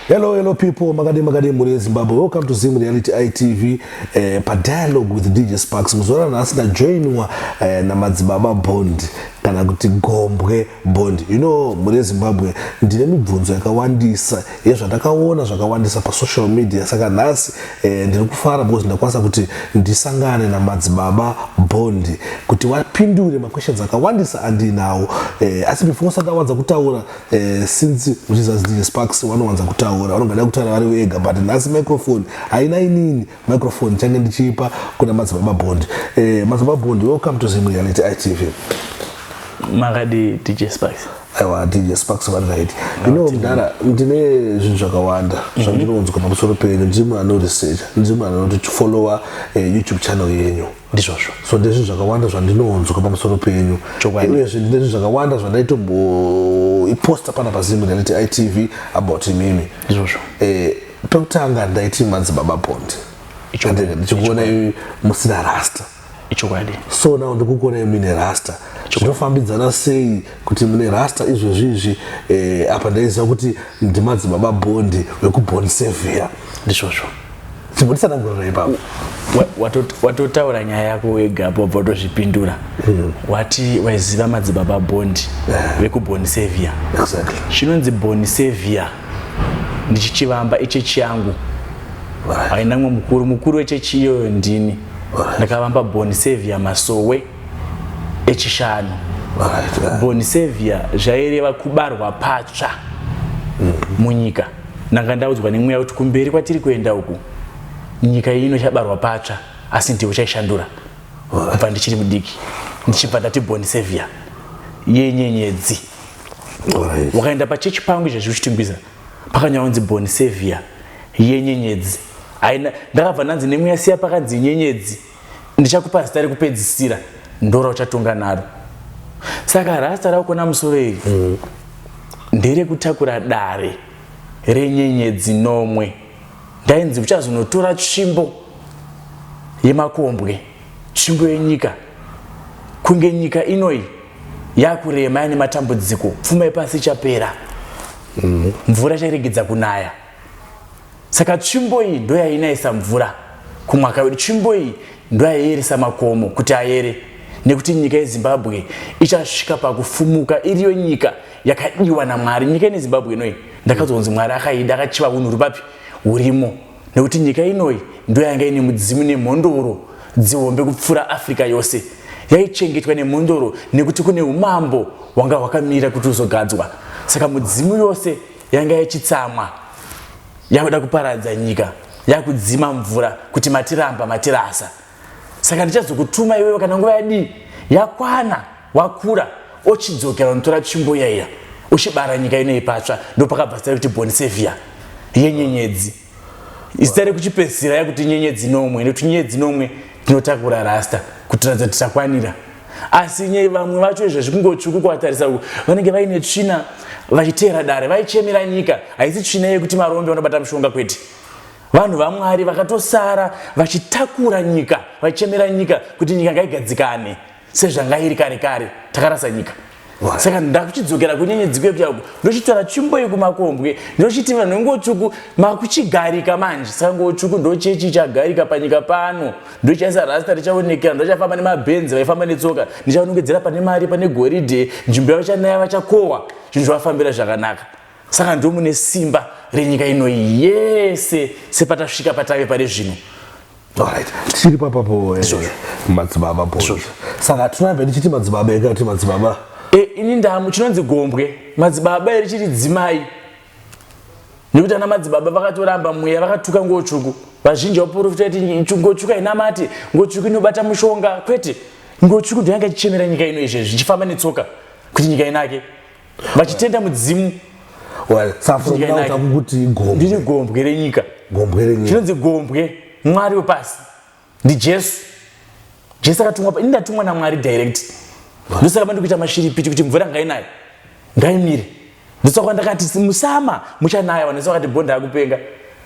Hello, hello people, makadi makadi mhuri yeZimbabwe. Welcome to Zim Reality ITV eh, pa dialogue with DJ Sparks. Muzuva ranhasi ndajoinwa eh, namadzibaba Bond kana kuti Gombwe Bond. You know mhuri yeZimbabwe ndine mibvunzo yakawandisa yezvandakaona zvakawandisa pa social media. Saka nhasi eh, ndiri kufara because ndakwanisa kuti ndisangane namadzibaba Bond kuti vapindure maquestions akawandisa andinawo. Eh, asi before sandawanza kutaura Eh, since muchiziva DJ Sparks vanowanza kutaura vanogada kutaura vari vega but nhasi microphone haina inini microphone change ndichipa kuna madzibaba Bond. Eh, madzibaba Bond, welcome to Zim Reality ITV. Makadi DJ Sparks? Aiwa, DJ Sparks vari right. You know mudhara, ndine zvinhu zvakawanda zvandinonzwa pamusoro penyu. Ndiri munhu anoresearcha, ndiri munhu anotifollowa eh, YouTube channel yenyu. Ndizvozvo. So ndine zvinhu zvakawanda zvandinonzwa pamusoro penyu. Chokwadi. Uyezve ndine zvinhu zvakawanda zvandaitomboiposta pana paZim Reality ITV about imimi. Ndizvozvo. Eh, pekutanga ndaiti madzibaba Bond. Ichokwadi. Ndichikuonai musina rasta. Ichokwadi. So now ndikukuonai muine rasta. Zvinofambidzana sei kuti mune rasta izvezvi izvi? Eh, apa ndaiziva kuti ndimadzibaba Bond wekuBond Savior. Ndizvozvo. Chimbonditsanangurira ipapo. Watotaura nyaya yako wega apo wabva watozvipindura. Wati waiziva madzibaba Bond vekuBond Savior. Exactly. Chinonzi Bond Savior ndichichivamba ichechi yangu. Haina mumwe mukuru, mukuru wechechi iyoyo ndini. Ndakavamba Bond Savior Masowe echishanu. Bond Savior zvaireva kubarwa patsva munyika. Ndanga ndaudzwa nemweya kuti kumberi kwatiri kuenda uku nyika ino ichabarwa patsva, asi ndiwe uchaishandura. Kubva ndichiri mudiki ndichibva ndati Bond Savior yenyenyedzi. Wakaenda pachechi pangu izvezvi uchitingwiza pakanyorwa kunzi Bond Savior yenyenyedzi. Haina, ndakabva ndanzi nemweya siya pakanzi nyenyedzi, ndichakupa zita rekupedzisira ndora uchatonga naro. Saka rasta rakona musoro iri nderekutakura dare renyenyedzi nomwe. Ndainzi uchazonotora tsvimbo yemakombwe, tsvimbo yenyika, kunge nyika inoi yakurema yaine matambudziko, pfuma yepasi ichapera, mvura icharegedza kunaya. Saka tsvimbo iyi ndoyainaisa mvura kumwaka wedu. Tsvimbo iyi ndoyaiyeresa makomo kuti ayere, nekuti nyika yeZimbabwe ichasvika pakufumuka iriyo nyika yakadiwa naMwari. Nyika ine Zimbabwe inoyi ndakazonzi Mwari akaida akachiva unhu uri papi urimo, nekuti nyika inoyi ndoyanga ine mudzimu nemhondoro dzihombe kupfuura Africa yose. Yaichengetwa nemhondoro nekuti kune umambo hwanga hwakamira kuti uzogadzwa. Saka mudzimu yose yanga ichitsamwa yakuda kuparadza nyika, yakudzima mvura kuti matiramba matirasa. Saka ndichazokutuma iwewe kana nguva yadii yakwana, wakura ochidzokera unotora tsvimbo yaiya uchibara nyika ino ipatsva. Ndopakabva zita rekuti Bond Savior yenyenyedzi, zita rekuchipedzisira yakuti nyenyedzi nomwe, nekuti nyenyedzi nomwe tinotakura rasta kutiratidza kuti takwanira. Asi vamwe vacho izvezvi kungotsvuku kuvatarisa uku vanenge vaine tsvina vachiteera dare vaichemera nyika. Haisi tsvina yekuti marombe vanobata mushonga, kwete. Vanhu vaMwari vakatosara vachitakura nyika vachichemera nyika kuti nyika ngaigadzikane sezvanga iri kare kare. Takarasa nyika. Saka ndakuchidzokera kunyenyedzi kuya uku ndochitora tsvimbo yekumakombwe ndochiti vanhu vengotsvuku makuchigarika manje. Saka ngotsvuku ndochechi chagarika panyika pano, ndochaisa rasta richaonekera, ndochafamba nemabhenzi vaifamba netsoka, ndichanongedzera pane mari pane goridhe, nzvimbo yavo chanaya vachakohwa zvinhu zvavafambira zvakanaka. Saka ndomune simba renyika ino yese sepatasvika patave pari zvino. Alright, tiri papapo madzibaba Bond. Saka tinoramba tichiti madzibaba ega kuti madzibaba? Ini ndamu chinonzi gombwe madzibaba iri chiri dzimai, nekuti ana madzibaba vakatoramba mweya vakatuka ngotsvuku. Vazhinji vaprofita kuti ngotsvuku hainamati, ngotsvuku inobata mushonga. Kwete, ngotsvuku ndoyanga ichichemera nyika ino izvezvi ichifamba netsoka kuti nyika inake, vachitenda mudzimu. Well, saka from now takukuti gombwe. Ndiri gombwe renyika. Gombwe renyika. Chinonzi gombwe, Mwari wepasi. Ndi Jesu. Jesu akatumwa, ini ndatumwa naMwari direct. Ndosaka mandikuita mashiripiti kuti mvura ngainaye. Ngaimire. Ndosaka ndakati musama muchanaya vanhu vakati Bond akupenga.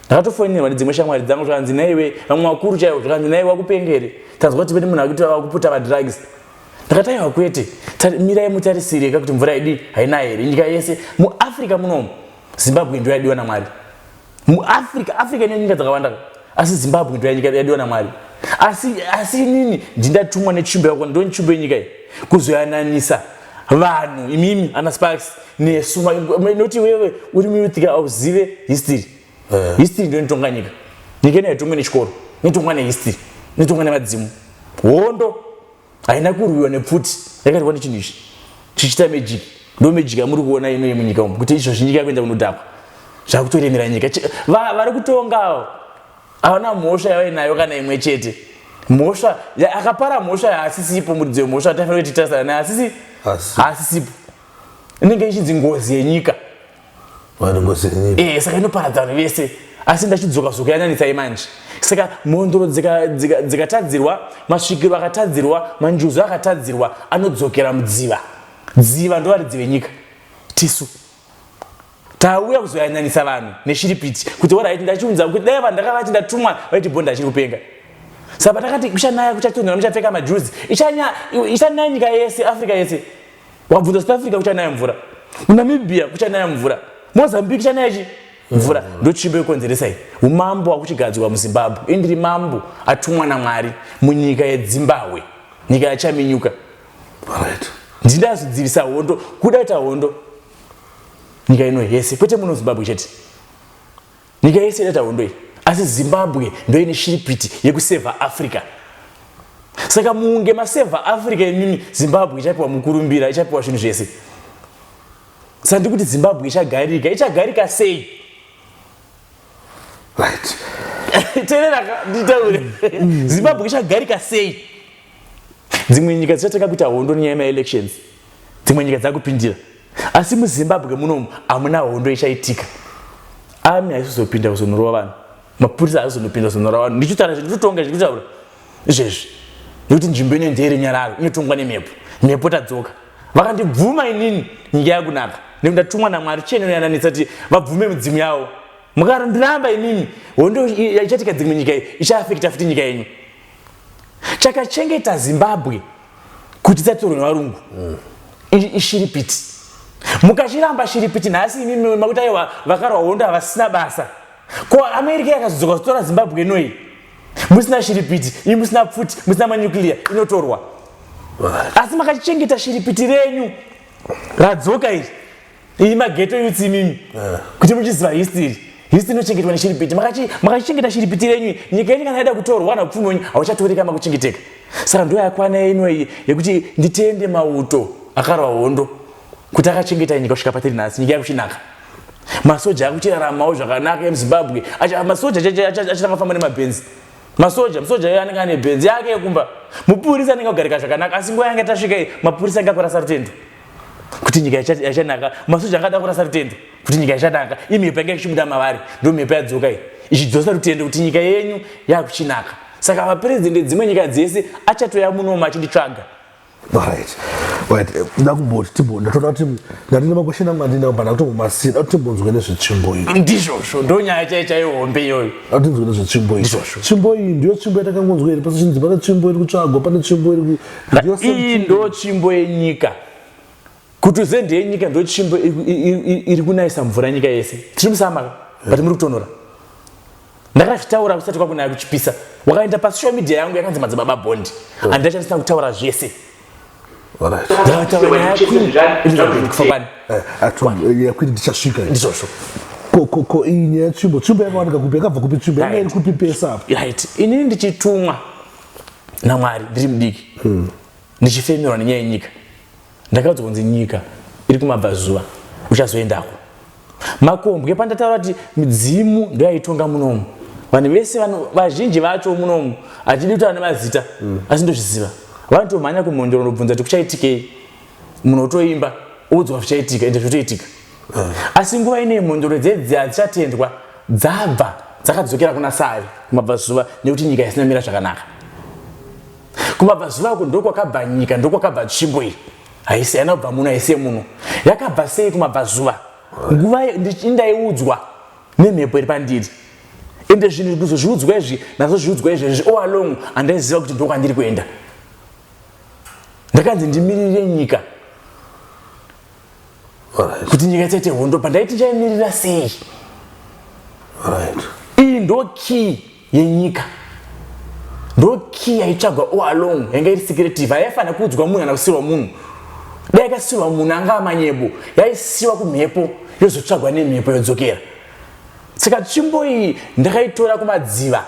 Ndakatofonerwa nedzimwe shamwari dzangu zvakanzi naiwe vamwe vakuru chaivo zvakanzi naiwe wakupengere. Tanzwa kuti pane munhu akuti akuputa madrugs. Ndakati aiwa kwete. Mirai mutarisire kuti mvura idi hainayi here nyika yese muAfrica munomu. Zimbabwe ndiyo yadiwa naMwari. MuAfrica, Africa ine nyika dzakawanda asi Zimbabwe ndiyo nyika yadiwa naMwari. Asi inini ndindatumwa netsvimbo yako ndo tsvimbo yenyika iyi kuzoyananisa vanhu imimi ana Sparks nesu noti wewe uri muyouth ka auzive history. History ndiyo inotonga nyika. Nyika ino haitongwi nechikoro, inotongwa nehistory, inotongwa nevadzimu. Hondo haina kurwiwa nepfuti, yakarwiwa nechinhu ichi chichita magic. Ndo magic yamuri kuona ino yemunyika umu kuti izvozvi nyika yakuenda kunodhakwa zvakutoremera nyika. Vari kutonga havana mhosva yavainayo kana imwe chete. Mhosva akapara mhosva haasisipo, muridzi wemhosva atafanira kuti titarisana naye asisi haasisipo. Inenge ichinzi ngozi yenyika. Ngozi yenyika. Saka inoparadza vanhu vese. Asi ndachidzoka zokuyananitsai manje. Saka mhondoro dzikatadzirwa, masvikiro akatadzirwa, manjuzu akatadzirwa, anodzokera mudziva. Dziva ndovaridzi venyika. Tisu. Tauya kuzoyananisa vanhu neshiripiti kuti alright ndachiunza kuti dai vanhu ndakavati ndatumwa vaiti Bond achiri kupenga. Saka patakati kuchanaya kuchatonhora muchapfeka majuzi ichanaya nyika yese Africa yese. Wabvunza South Africa kuchanaya mvura, Namibia kuchanaya mvura, Mozambique kuchanaya chi mvura. Ndotsvimbo yekonzeresa iyi. Umambo wakuchigadzirwa muZimbabwe. Indiri mambo atumwa naMwari munyika yeDzimbabwe, nyika yachaminyuka. Right. Ndindazodzivisa hondo, kuda kuita hondo nyika ino yese, kwete muno Zimbabwe chete. Nyika yese inoita hondo iyi, asi Zimbabwe ndo ine shiripiti yekusevha Africa. Saka munge masevha Africa imimi, Zimbabwe ichapiwa mukurumbira, ichapiwa zvinhu zvese. Saka ndikuti Zimbabwe ichagarika, ichagarika sei? Right. Teerera nditaure. Zimbabwe ichagarika sei? Dzimwe nyika dzichatanga kuita hondo nenyaya yemaelections. Dzimwe nyika dzakupindira. Asi muZimbabwe munomu hamuna hondo ichaitika. Army haisizopinda kuzonorova vanhu. Mapurisa haisizonopinda kuzonorova vanhu. Ndichitaura nditotonga ndikutaura izvezvi. Nekuti nzvimbo ino ndeyere nyararo, inotongwa nemhepo. Mhepo tadzoka. Vakandibvuma inini nyika yakunaka. Nekuti ndatumwa naMwari chene unoyananisa kuti vabvume midzimu yavo. Mukarandiramba inini hondo ichatika dzimwe nyika iyi ichaafekta futi nyika yenyu. Chakachengeta Zimbabwe kuti isatorwe nevarungu ishiripiti. Mukachiramba shiripiti nhasi imimi makuti aiwa vakarwa hondo havasina basa. Ko America yakazodzoka kuzotora Zimbabwe inoyi musina shiripiti, imi musina pfuti, musina manuclear, inotorwa. Asi makachichengeta shiripiti renyu radzoka iri. Iyi mageto youths imimi kuti muchiziva history. History inochengetwa neshiripiti. Makachichengeta shiripiti renyu, nyika yenyu kana yaida kutorwa kana upfumi hwenyu hauchatoreka makuchengeteka. Saka ndo yakwana ino iyi yekuti nditende mauto akarwa hondo kuti akachengeta nyika kusvika patiri nhasi, nyika yakuchinaka. Masoja akuchiraramawo zvakanaka emuZimbabwe. Masoja achitanga kufamba nemabhenzi. Masoja, musoja iye anenge ane bhenzi yake yekumba. Mupurisa anenge agarika zvakanaka, asi nguva yanga tasvika iyi mapurisa anga kurasa rutendo kuti nyika yachanaka. Masoja angada kurasa rutendo kuti nyika yachanaka. Iyi mhepo yanga ichibuda mavari, ndo mhepo yadzoka iyi ichidzosa rutendo kuti nyika yenyu yakuchinaka. Saka mapresident edzimwe nyika dzese achatoya munomu achinditsvaga. Right. Right. Ndakumboti timbo ndatoda kuti ndati nemakwesheni angu andinawo but ndakutombomasiya ndakuti timbonzwe nezvetsvimbo iyi. Ndizvozvo, ndo nyaya chaiyo chaiyo hombe iyoyo. Ndakuti tinzwe nezvetsvimbo iyi. Ndizvozvo. Tsvimbo iyi ndiyo tsvimbo yatakangonzwa here pasi chinzi pane tsvimbo iri kutsvagwa, pane tsvimbo iri ndiyo same Iyi ndo tsvimbo yenyika. Kuti uzive ndeyenyika ndo tsvimbo iri kunayisa mvura nyika yese. Tiri musama but muri kutonora. Ndakazvitaura kusati kwakunaya kuchipisa. Wakaenda pa social media yangu yakanzi Madzibaba Bond. Handachandisina kutaura zvese. Alright. Ndakataura nyaya yaQueen Elizabeth kufa kwani. Yaqueen tichasvika. Ndizvozvo. Ko iyi nyaya yetsvimbo, tsvimbo yakawanika kupi, yakabva kupi tsvimbo, yanga iri kupi pese apa? Right. Inini ndichitumwa naMwari ndiri mudiki. Ndichifemerwa nenyaya yenyika. Ndakaudzwa kunzi nyika iri kumabvazuva uchazoendako. Makombwe pandataura kuti midzimu ndoyaitonga munomu. Vanhu vese vazhinji vacho munomu hatidi kutaura nemazita asi ndozviziva. Vanotomhanya kumhondoro ndobvunza kuti kuchaitikei. Munhu otoimba oudzwa zvichaitika ende zvotoitika. Asi nguva inei mhondoro dzedzi hadzichatendwa dzabva Dzakadzokera kuna Save kumabvazuva nekuti nyika isina mira zvakanaka. Kumabvazuva uku ndokwakabva nyika, ndokwakabva tsvimbo iyi. Haisi haina kubva muno, haisi yemuno. Yakabva sei kumabvazuva? Nguva ndaiudzwa nemhepo iri pandiri. Ende zvinhu kuzozviudzwa izvi, ndazozviudzwa izvezvi all along handaiziva kuti ndokwandiri kuenda. Ndakanzi ndimirire nyika. Kuti nyika isaite hondo, pandaiti ndichaimirira sei? Iyi ndo key yenyika. Ndo key yaitsvagwa all along, yanga iri secretive, haifanira kuudzwa munhu kana kusiirwa munhu. Dai yakasiirwa munhu anga amanyebo, yaisiwa kumhepo yozotsvagwa nemhepo yodzokera. Saka tsvimbo iyi ndakaitora kumadziva.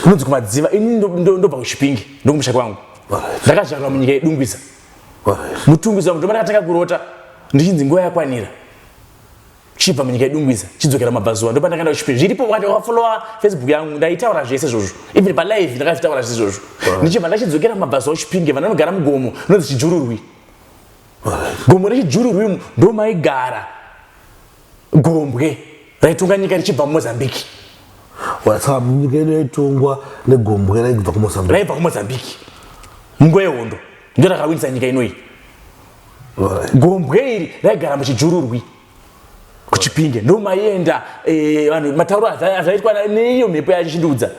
Kunonzi kumadziva, ini ndobva kuChipinge, ndokumusha kwangu. Ndakazvarwa munyika yeDungwiza. Mutungwiza ndo ndakatanga kurota ndichinzi nguva yakwanira. Chibva munyika yeDungwiza, chidzokera mabvazuva, ndo pandakaenda kuChipinge. Zviripo wakati wakafollowa Facebook yangu, ndaitaura zvese izvozvo. Even pa live ndakazvitaura zvese izvozvo. Ndichibva ndachidzokera mabvazuva kuChipinge, vanogara mugomo rinonzi Chijururwi. Gomo reChijururwi ndo maigara gombwe raitonga nyika richibva muMozambique. Saka nyika ino yaitongwa negombwe raibva kuMozambique. Raibva kuMozambique munguva yehondo ndo rakawinisa nyika inoyi. Gombwe iri raigara muChijururwi kuChipinge, ndo maienda vanhu, matauro azvaitwa neiyo mhepo yacho ichindiudza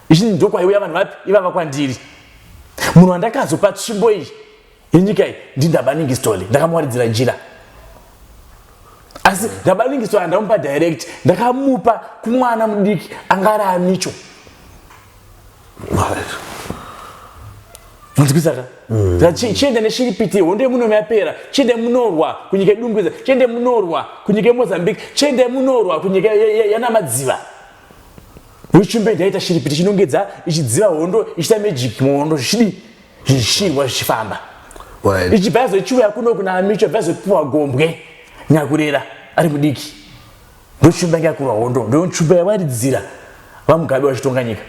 ichinzi ndokwaiuya vanhu vapi ivava kwandiri. Munhu wandakazopa tsvimbo iyi yenyika iyi ndiNdabaningi Sithole, ndakamuwaridzira jira. Asi Ndabaningi Sithole handamupa direct, ndakamupa kumwana mudiki anga ari amicho. Munzwisaka? Chienda neshiripiti, hondo yemuno yapera, chienda munorwa kunyika yeDungwiza, chienda munorwa kunyika yeMozambique, chienda munorwa kunyika yanamadziva. Wechimbe ndaita shiripiti chinongedza ichidziva hondo, ichiita magic muhondo, zvichidii? Zvichirwa zvichifamba. Ichibva yazochiuya kuno kuna Amicho, bva yazopiwa gombwe nyakurera ari mudiki. Ndochimba yakurwa hondo, ndochimba yawaridzira vaMugabe vachitonga nyika.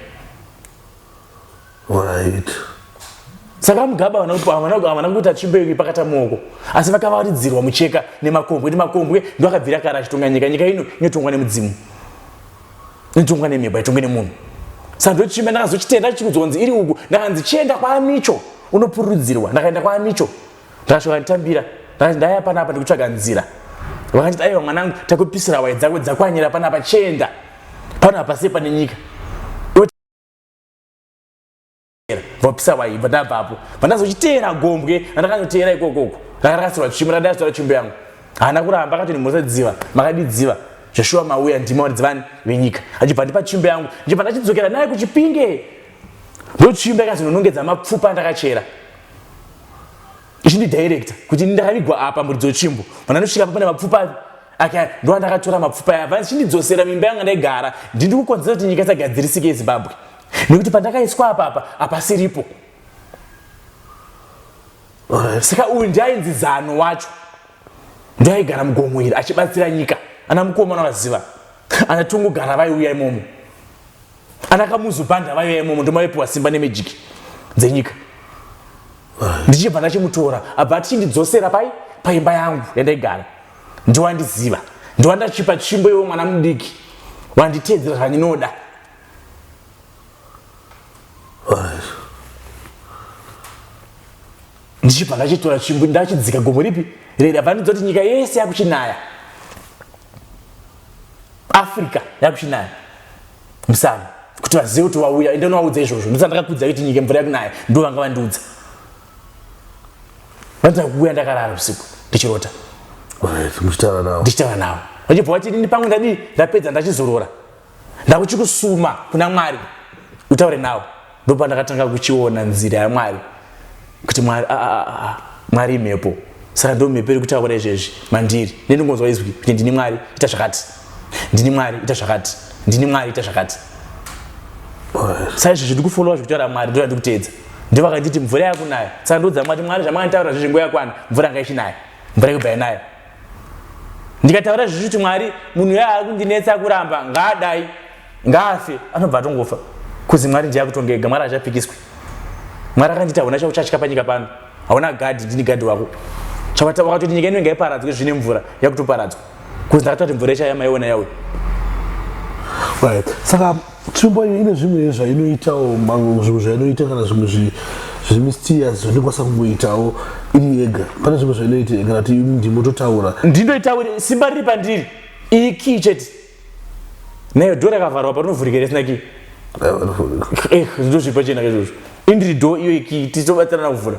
Saka Mugabe havana kuita tsvimbo iyo pakata muoko, asi vakavaridzirwa mucheka nemakombwe. Kuti makombwe ndo akabvira kare achitonga nyika. Nyika ino inotongwa nemudzimu, inotongwa nemhepo, haitongwi nemunhu. Saka ndochimba ndakazochitenda chikudzwa kunzi iri uku, ndakanzi chienda kwaAmicho unopururudzirwa. Ndakaenda kwaAmicho, ndakasvika nditambira, ndakati ndaya panapa ndikutsvaga nzira. Vakanditi aiwa mwanangu, takupisira wai dzako dzakwanyira panapa, chienda panapa sei pane nyika. Vapisa waibva ndabvapo, vandazochiteera gombwe randakanoteera ikokoko, rakarakasirwa tsvimbo, randakatora tsvimbo yangu. Haana kuramba, akati ndimhose dziva, makadidziva zveshuwa mauya ndima varidzi vani venyika. Achibva ndipa tsvimbo yangu, ndichibva ndachidzokera naye kuChipinge. Ndotsvimbo yakazononongedza mapfupa andakachera ichindidirecta kuti ndakavigwa apa muridzi wetsvimbo. Pandanosvika apa pane mapfupa ake, ndo andakatora mapfupa aya. Vachindidzosera mimba yangu ndaigara, ndiri kukonzera kuti nyika isagadzirisike yeZimbabwe. Nekuti pandakaiswa apa apa hapasiripo. Saka uyu ndiainzi Zano wacho, ndiaigara mugomo iri achibatsira nyika. Ana mukoma vanovaziva, ana Tongogara vaiuya imomo, ana Kamuzubanda vaiuya imomo, ndomaipiwa simba nemejiki dzenyika. Ndichibva ndachimutora abva achindidzosera pai paimba yangu yandaigara. Ndiwandiziva, ndiwandachipa tsvimbo iwe mwana mudiki, wanditeedzera zvandinoda. Ndichibva ndachitora tsvimbo ndachidzika gomo ripi reri, abva ndidza kuti nyika yese yakuchinaya, Africa yakuchinaya musana, kuti vazive kuti wauya. Ende unovaudza izvozvo, ndisati ndakakudza kuti nyika mvura yakunaya, ndo vanga vandiudza. Vandiza kuuya ndakarara usiku ndichirota. Muchitaura navo. Ndichitaura navo. Vachibva vati ini pamwe ndadii, ndapedza ndachizorora. Ndakuchikusuma kuna Mwari utaure navo. Ndopandakatanga kuchiona nzira yaMwari, kuti Mwari, Mwari imhepo. Saka ndo mhepo iri kutaura izvezvi mandiri. Ndinongonzwa izwi kuti ndini Mwari, ita zvakati. Ndini Mwari, ita zvakati. Ndini Mwari, ita zvakati. Saka izvezvi ndiri kufollowa zvekutaura Mwari, ndo ndikuteedza. Ndivo vakanditi mvura yakunaya. Saka ndoudza Mwari, Mwari zvamakanditaura zvezvi nguva yakwana, mvura ngaichinaya. Mvura ikubva yanaya. Ndikataura zvezvi kuti Mwari, munhu uya ari kundinetsa kuramba, ngaadai, ngaafe, anobva atongofa. Kuzi Mwari ndiye akutonga ega, Mwari haachapikiswi. Mwari akanditi hauna chauchatya panyika pano, hauna gadhi, ndini gadhi wako. Chavata wakatoti nyika ino ngaiparadzwe zvine mvura yakutoparadzwa. Kuzi ndakatoti mvura ichaya maiona yauya. Right, saka tsvimbo iyi ine zvimwe zvainoitawo, mamwe zvimwe zvainoita kana zvimwe zvemysterious zvainokwanisa kungoitawo iri yega? Pane zvimwe zvainoita kana kuti ndimototaura? Ndindoitaura, simba riri pandiri. Iyi key chete nayo door rakavharwa, parinovhurika risina key. Ndozviri pachena kaizvozvo. Indiri door, iyo ikey, tichitobatsirana kuvhura.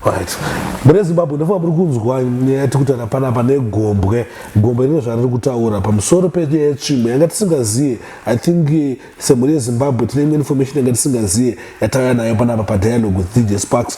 Right, mune Zimbabwe, ndofunga muri kunzwa nyaya yatiri kutaura panapa negombwe. Gombwe rine zvariri kutaura pamusoro penyaya yetsvimbo yanga tisingaziye. I think semhuri yeZimbabwe tine imwe information yanga tisingaziye yatauya nayo panapa paDialogue with DJ Sparks.